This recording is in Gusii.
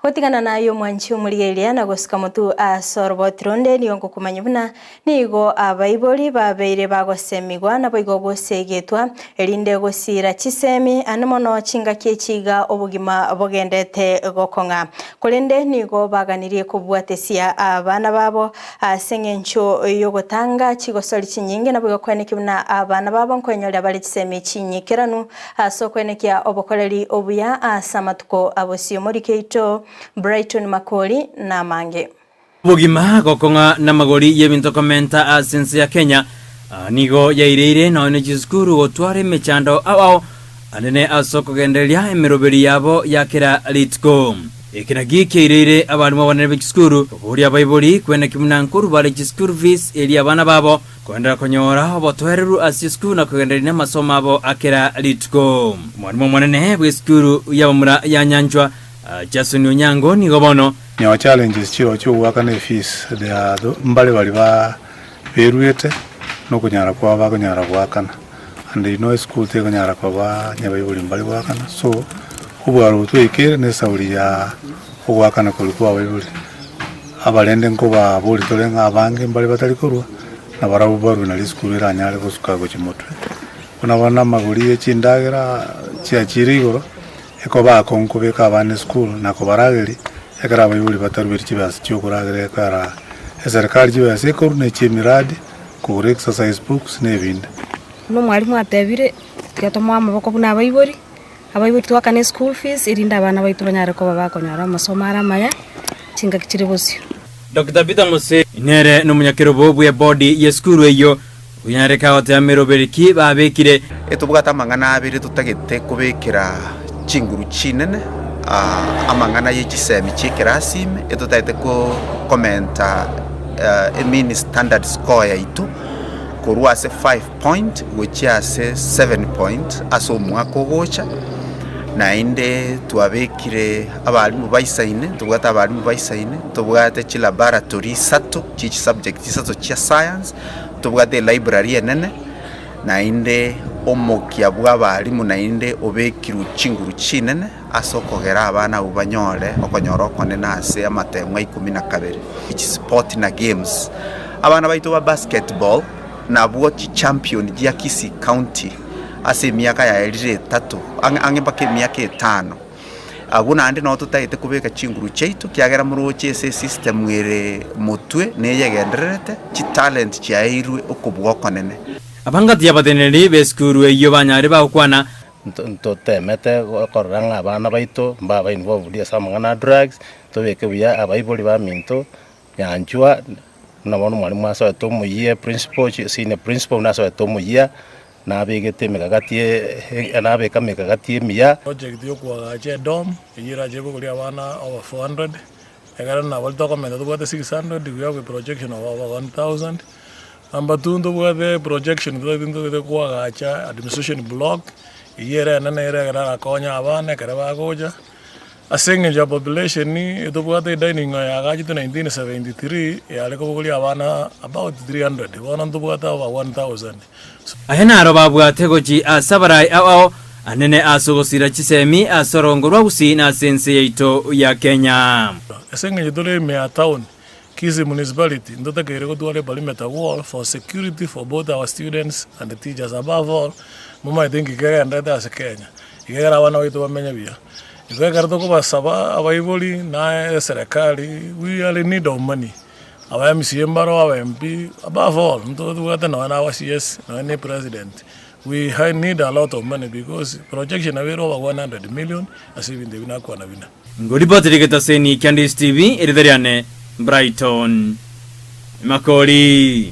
Gotigana naye omwanchi omorigereria na gosika motu ase oroboti ronde nigo ngokomanya buna nigo abaibori babeire bagosemigwa naboigo gosegetwa erinde gosiira chisemi ande mono chingaki echi iga obogima bogendete gokong'a. Korende nigo baganirie kobwatesia abana babo ase eng'encho y'ogotanga chigosori chinyinge naboigo koenekia buna abana babo nkoenyorera bare chisemi chinyikeranu Ase okwenekia obokoreri obuya ase amatuko a bosio omoriki oito Brighton Makori namange. Obogima gokong'a namagori y'ebinto komenta ase ense ya Kenya nigo yaireire nonya ne chisukuru gotwara emechando ao ao anene ase okogendereria emeroberi yabo ya kera rituko. Eke nakio kiaireire abalimu abanene be chisukuru koboria abaibori kweneki buna nkorwa bare chischool fees erio abana babo Koenderera konyora obotoereru ase esukuru na kogendereria namasomo abo a kera rituko. Omwalimu omonene bw'esukuru y'abamura ya Nyanchwa, Jason Onyango nigo bono. Nyawa challenges chiroo chiogoakana efees there are tho mbare baria ba beruete nokonyara kwabo bakonyara goakana and you know eschool tekonyara koba onye abaibori mbari goakana so obwaro obo twaikere na esauri ya ogoakana koria kwa abaibori. Abarende nkobaboria tore ng'a abange mbare batari korua, na barabwo barue nario esukuru eranyare gosuka gochia motwe. Buna bono amagori ye chindagera chiachire igoro, ekoba akong'u kobeka abana esukuru na kobarageria, ekero abaibori batarueti chibesa chiokoragera ekera eserekari chibesa ekorwa na echi'emiradi, kogora exercise books na ebinde. Buna omwalimu atebire, tiga tomoe amaboko buna abaibori. Abaibori twakane eschool fees erinde abana baito banyare koba bakonyora amasomo are amaya chingaki chire bosio. Dokita Peter Mose nere nomonyakerobo bw'ebodi y'esukuru eyio, onyareka goteba meroberi ki babekire. Etobwate amang'ana abere totagete kobekera chinguru chinene, amang'ana ye chisemi chi'ekerasi ime, etotagete komenta emean standard score yaito korwa ase 5. Point gochia ase 7 point ase omwaka ogocha, naende twabekire abalimu baisaine, ntobwate abalimu baisaine, ntobwate chilaboratory isato chie chisubject isato chia science, ntobwate elibrary enene, naende omokia bwa abalimu naende obekirwe chinguru chinene ase okogera abana abwo banyore okonyora okonene ase amatemo a ikomi na kabere. Chisport na games, abana baito ba basketball. Nabwo chichampion chia Kisii County ase emiaka yaerire etato, ang'e mpaka emiaka etano. Abwo naende nabo totagete kobeka chinguru chiaito ekiagera moroche ase esystem ere motwe neyegendererete, chitalent chiaeirwe okobua okonene. Abangati abateneneri b'esukuru eyio banyare bagokwana. Ntotemete korora ng'a abana baito mbaba involved ase amang'ana a drugs, tobeke buya abaibori baminto, Nyanchwa, buna bono omwalimu asoete omoyia, principal, senior principal buna asoete omoyia, nabegete emegagati nabeka emegagati emiya. Project ya okoagacha edorm eyio erache koboria abana over 400, ekero nabo tokomenta tobwate 600 we have a projection of over 1000. Number two ntobwate projection totagete ntotagete koagacha administration block, eyio ere enene ere ekero erakonye abana ekero bagocha. Ase engencho ya population, etobwate edining hall yaagachete 1973 yare kobogoria abana about 300, bono ntobwate over 1000. Aya naro babwate gochia ase abarai ao ao anene ase ogosira chisemi ase orongo rwa Gusii na ase ense yaito ya Kenya. Ase engencho tore ime ya town, Kisii Municipality, ntotakeire gotwara eperimeter wall for security for both our students and teachers above all, momanyete nki kegenderete ase Kenya, iga ekero abana baito bamenye buya. Igo ekero tokobasaba abaibori na eserekari, we are in need of money, aba MCA mbaro, aba MP, above all ntobwate nonya na aba CS nonya na epresident, we need a lot of money because projection nabo ere over 100 million ase ebinto ebi nakwana buna. Ngoripoti rigetaseni kia Ndisi TV, erita riane Brighton Makori.